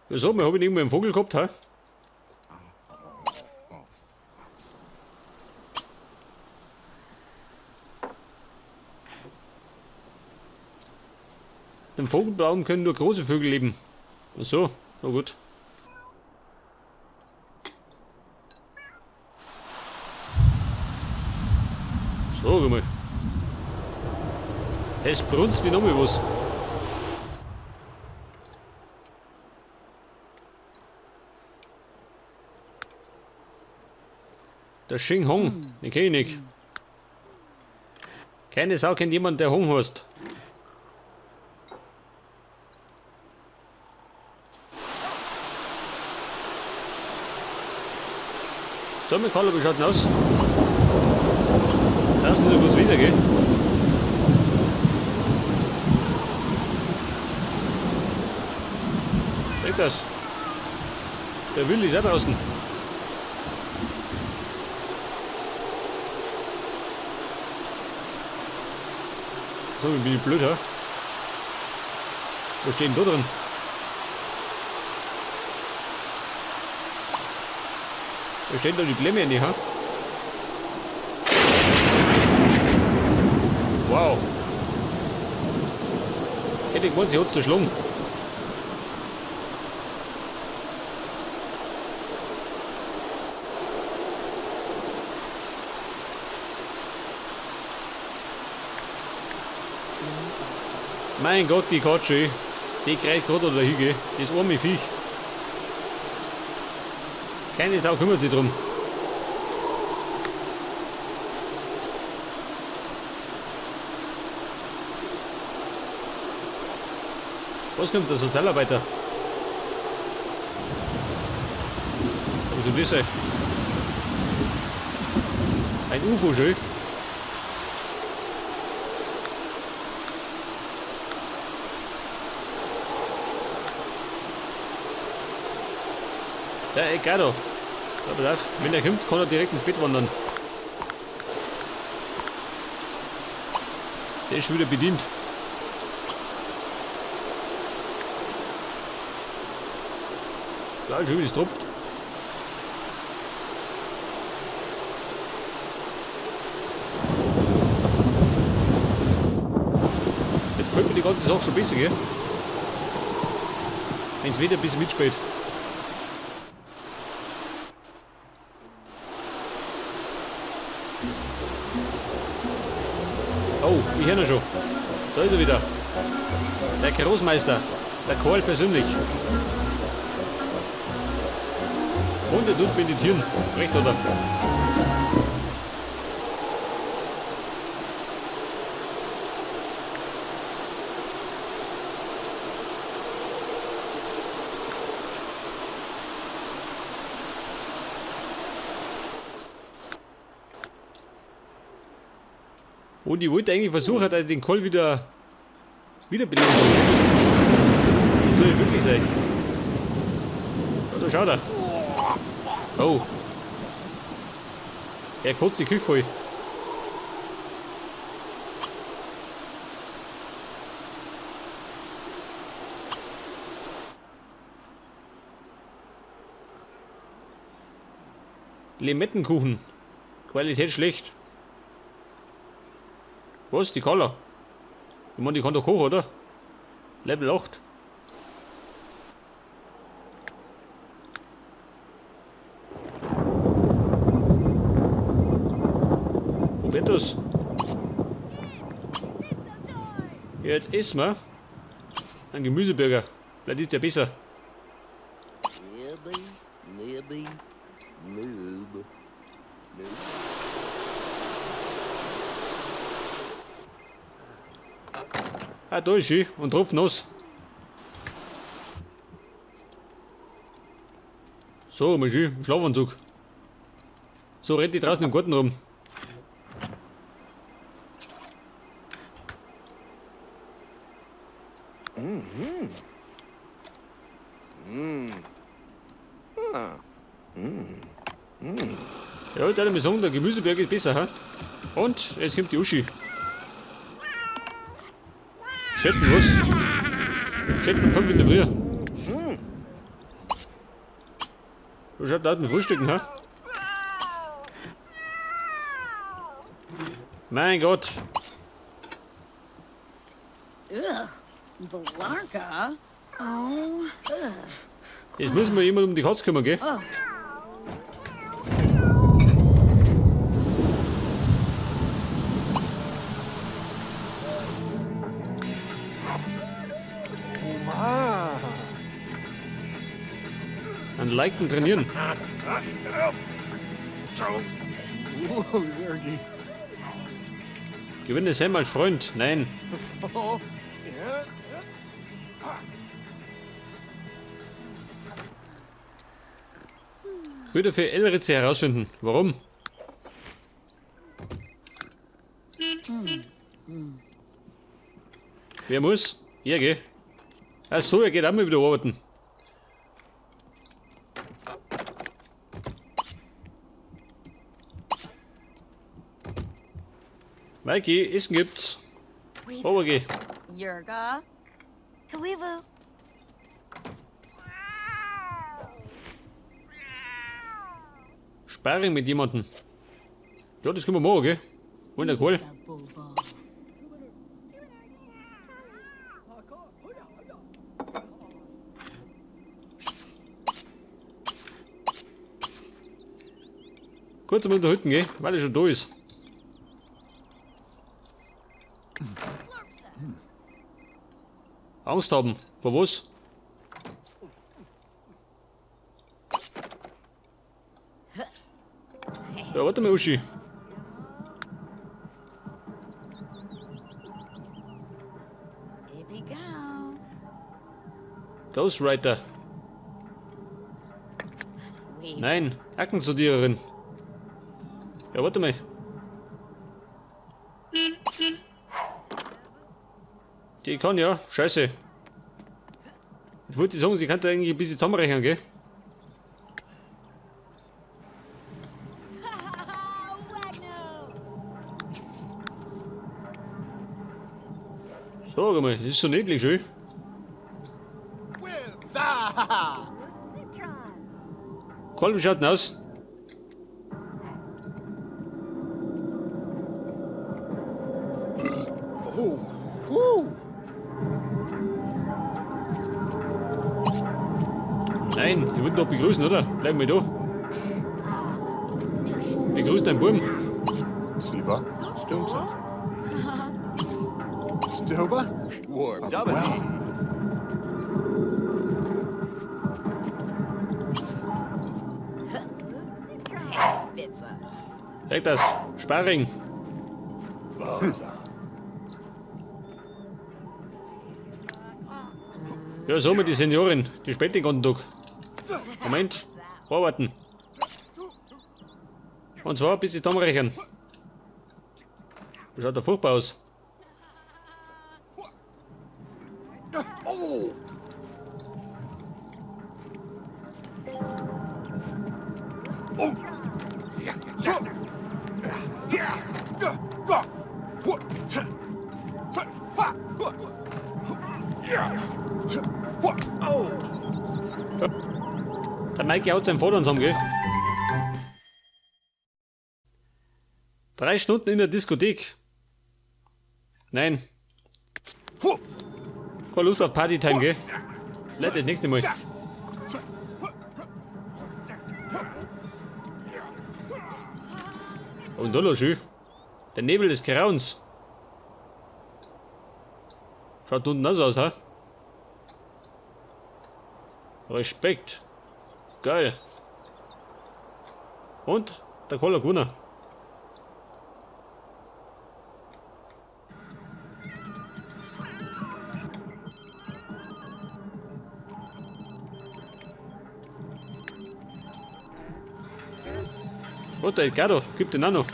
Wieso? Mal hab ich irgendwo einen Vogel gehabt, hä? Im Vogelbaum können nur große Vögel leben. Ach so, na gut. So, guck mal. Es brunzt wie nochmal was. Der Xing Hong, den kenn ich nicht. Keine Sau kennt jemand, der Hong heißt. So, mein Carlo, wie schaut denn aus? Draußen ist ja gutes Wetter, gell? Seht das? Der Willi ist auch draußen. So, wie bin ich blöd, hä? Wo steht denn da drin? Da stehen da die Blämme in die, ha? Wow. Hätte ich gemeint, sie hat's zerschlagen. Mein Gott, die Katsche, die kreit gerade da hingeht. Das arme Viech. Keine Sau kümmert sich drum. Was kommt der Sozialarbeiter? Wo soll das sein? Ein UFO, schön. Ja, egal da. Ja, pass auf, wenn er kommt, kann er direkt ins Bett wandern. Der ist schon wieder bedient. Ja, schon wie es tropft. Jetzt gefällt mir die ganze Sache schon besser, gell? Wenn's wieder ein bisschen mitspielt. Oh, ich höre ihn schon. Da ist er wieder. Der Großmeister. Der Karl persönlich. Und er tut meditieren. Recht, oder? Und ich wollte eigentlich versuchen, dass ich den Koll wieder wiederbeleben kann. Das soll ja wirklich sein. Ja, da schaut er. Oh. Er kotzt die Küche voll. Limettenkuchen. Qualität schlecht. Was? Die Carla? Ich meine, die kann doch kochen, oder? Level 8. Wo wird das? Ja, jetzt essen wir einen Gemüseburger. Vielleicht ist der besser. Ah, da ist sie und drauf nass. So, mal schön, Schlafanzug. So rennt die draußen im Garten rum. Ja, ich würde mir sagen, der Gemüseberg ist besser, hä? Und es kommt die Uschi. Chatten, was? Chatten um 5 in der Früh. Du schaut laut Frühstücken, ha? Mein Gott. Blarka. Oh. Jetzt müssen wir jemand um die Katze kümmern, gell? Oh. An Liken trainieren. Gewinne Sam als Freund. Nein. Köder für Elritze herausfinden. Warum? Wer muss? Er, gell? Ach so, er geht auch mal wieder arbeiten. Mikey, Essen gibt's. Weaver. Obergeh. Yurga. Kawivu. Sparring mit jemandem. Ja, das können wir machen, gell? Wollen der Kohl? Kurz mal unterhalten, gell? Weil er schon da ist. Angst haben. Vor was? Ja, warte mal, Uschi. Ibigo. Ghostwriter. Weaver. Nein, Aktensortiererin. Ja, warte mal. Die kann ja, scheiße. Ich wollte sagen, sie kann da irgendwie ein bisschen zusammenrechnen, gell? Sag mal, das ist so neblig schön. Karl, wie schaut denn aus? Nein, ich wollte doch begrüßen, oder? Bleib mal da. Begrüß deinen Buben. Siba. Stumsa. Stoba. Warp. Well. Bibsa. Sag das. Sparring. Ja, so mit die Seniorin. Die spät den ganzen Tag. Moment. Arbeiten. Und zwar ein bisschen zusammenrechnen. Schaut da furchtbar aus. Oh. Oh. So. Ja. Ga. Hu. Ha. Ja. Hu. Oh. Der Mikey haut seinen Vater zusammen, gell? 3 Stunden in der Diskothek. Nein. Keine Lust auf Partytime, gell? Leute, das nächste Mal. Und da schön. Der Nebel des Grauens. Schaut unten auch so aus, ha? Respekt. Geil. Und der Koller Gunnar. Oh, der Edgardo, gib den auch noch.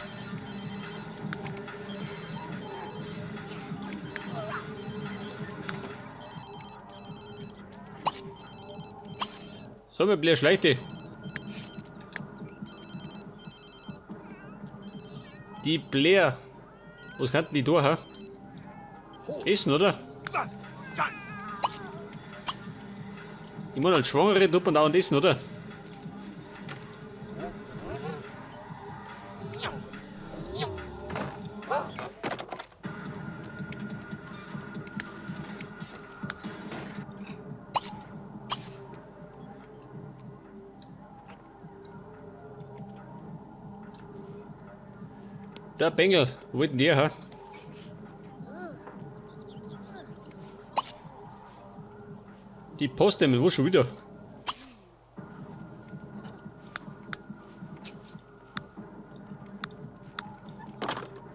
So, wir bleiben schlechte. Die Blair. Was kann denn die da, ha? Essen, oder? Ich meine, als Schwangere tut man dauernd essen, oder? Der Bengel, wo wollt denn der, ha? Die Postemmel, wo schon wieder?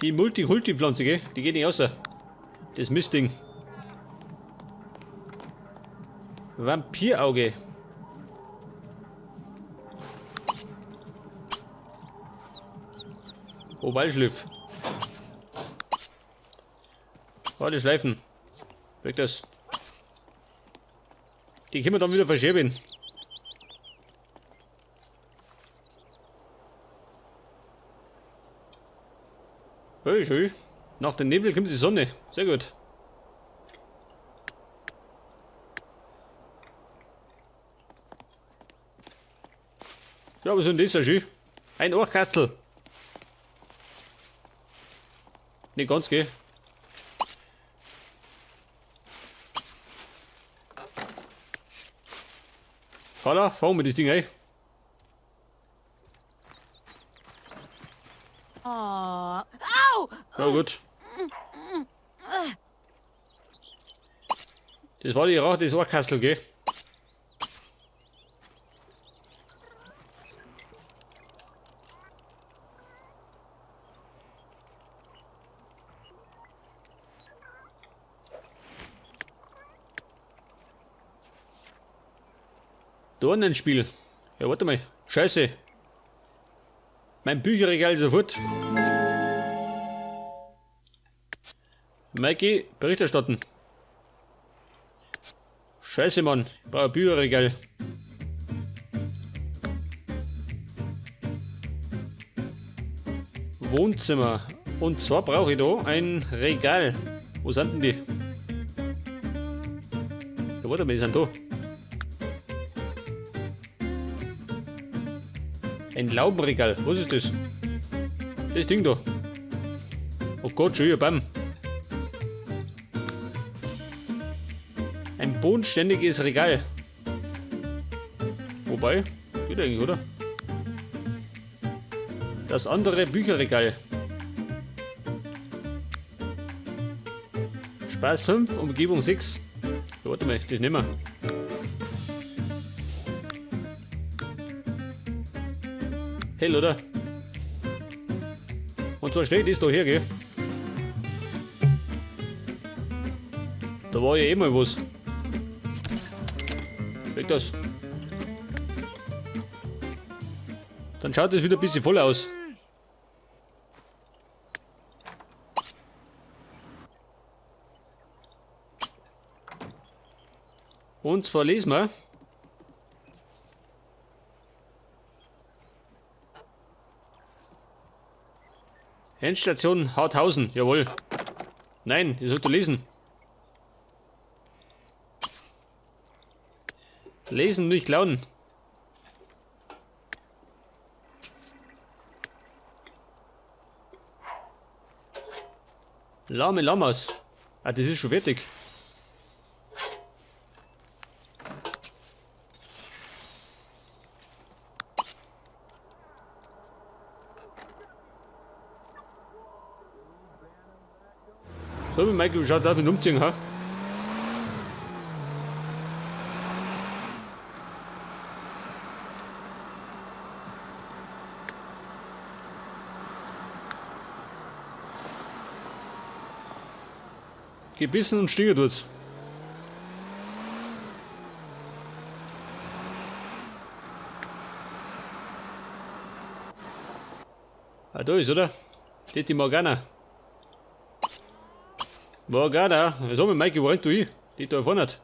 Die Multi-Hulti-Pflanze, gell? Die geht nicht raus. Das Mistding. Vampirauge. Ovalschliff. Oh, die Schleifen. Weg das. Die können wir dann wieder verschieben. Hey, schön. Nach dem Nebel kommt die Sonne. Sehr gut. Ja, was ist denn das so schön? Ein Ohrkastel. Nicht ganz, gell? Carla, fahren wir das Ding ein. Au! Ja, gut. Das war die Rache des Ohrkastel, gell? Dornenspiel. Ja, warte mal. Scheiße. Mein Bücherregal ist sofort. Mikey, Bericht erstatten. Scheiße, Mann. Ich brauche ein Bücherregal. Wohnzimmer. Und zwar brauche ich da ein Regal. Wo sind denn die? Ja, warte mal, die sind da. Ein Laubenregal. Was ist das? Das Ding da. Oh Gott, schon hier, bam. Ein bodenständiges Regal. Wobei, geht eigentlich, oder? Das andere Bücherregal. Spaß 5, Umgebung 6. Ja, warte mal, das nehmen wir. Hell, oder? Und zwar steht das da her, gell? Da war ja eh mal was. Weg das. Dann schaut das wieder ein bisschen voll aus. Und zwar lesen wir. Endstation Harthausen, jawohl. Nein, ihr sollt lesen. Lesen, nicht klauen. Lahme Lamas. Ah, das ist schon fertig. So, Michael, wie schaut das mit Umziehen, ha? Gebissen und stinken tut's. Ah, da ist, oder? Steht die Morgana. Morgana, was haben wir, Mikey, wo rennt du hin? Die da vorne hat.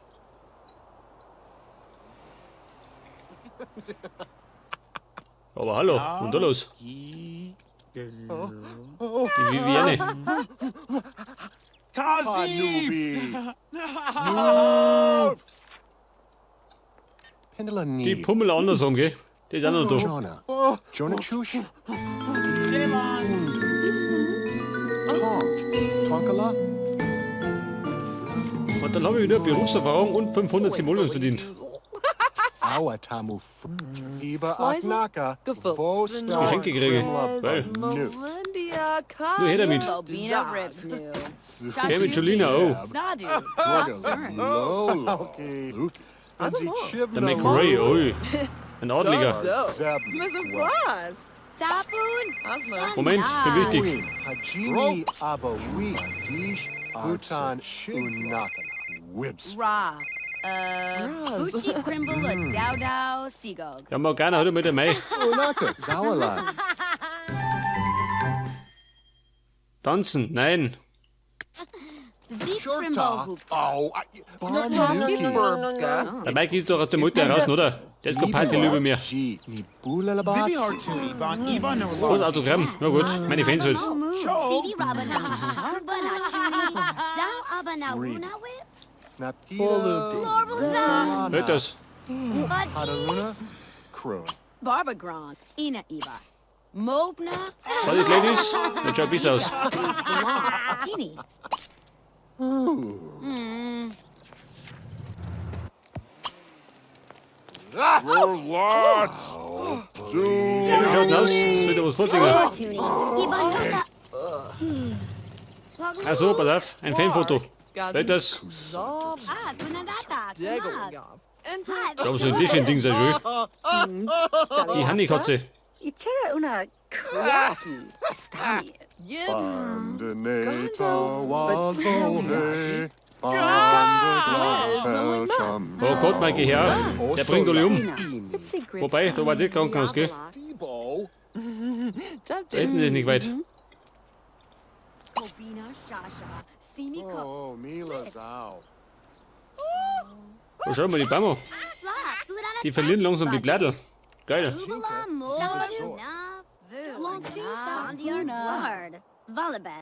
Aber hallo, und da los? Die Viviane. Die Pummel andersrum, gell? Die ist auch noch da. Jonah. Jonah Chush. Tonkala. Und dann habe ich wieder Berufserfahrung und 500 Simoleons verdient. Geschenke kriege. Geil. Nur her damit. Bobina Ribs new. Her mit Julina, oh. Snadu. Der McRae, ui. Ein Adliger. Tapun. Moment, bin wichtig. Hajimi Abawi Dish Bhutan Unakana Wibs. Ra. Uchi Crimble Dow Dow Seagog. Ja, Morgana hat er mit der Mai. Unaka Zawala. Tanzen, nein. Zeke Crimble Hoop. Oh, Banuki. Der Mike ist doch aus der Mutter heraus, oder? Der ist kein Party über mir. G. Nibulalabatsi. Was Autogramm? Na gut, meine Fans halt. Phoebe Rabana. Kubanachuni. Dow Abana Wuna Whips. Napita. Lorbalza. Hört das? Hadaruna. Kroon. Barbagron. Ina Iba. Mobna. Warte, Ladies, das schaut besser aus. Ini. Ja, wie schaut denn aus? Soll ich da was vorsingen? Tuni. Ibanota. Ach so, pass auf, ein Fanfoto. Hört das? Ah, Kunadata. Kunad. Da so ein Tischchen-Ding sei schön. Die Honey-Katze. Ichera una kraki. Stani. Bandeneta Wazohe. Oh Gott, Maike, hör auf. Der bringt alle um. Wobei, da war das Krankenhaus, gell? Debo. Da hätten sie es nicht weit. Kobina Shasha. Simiko. Oh, Mila Zao. Oh, schau mal, die Bäume. Die verlieren langsam die Blätter. Geil. Ubala Mo.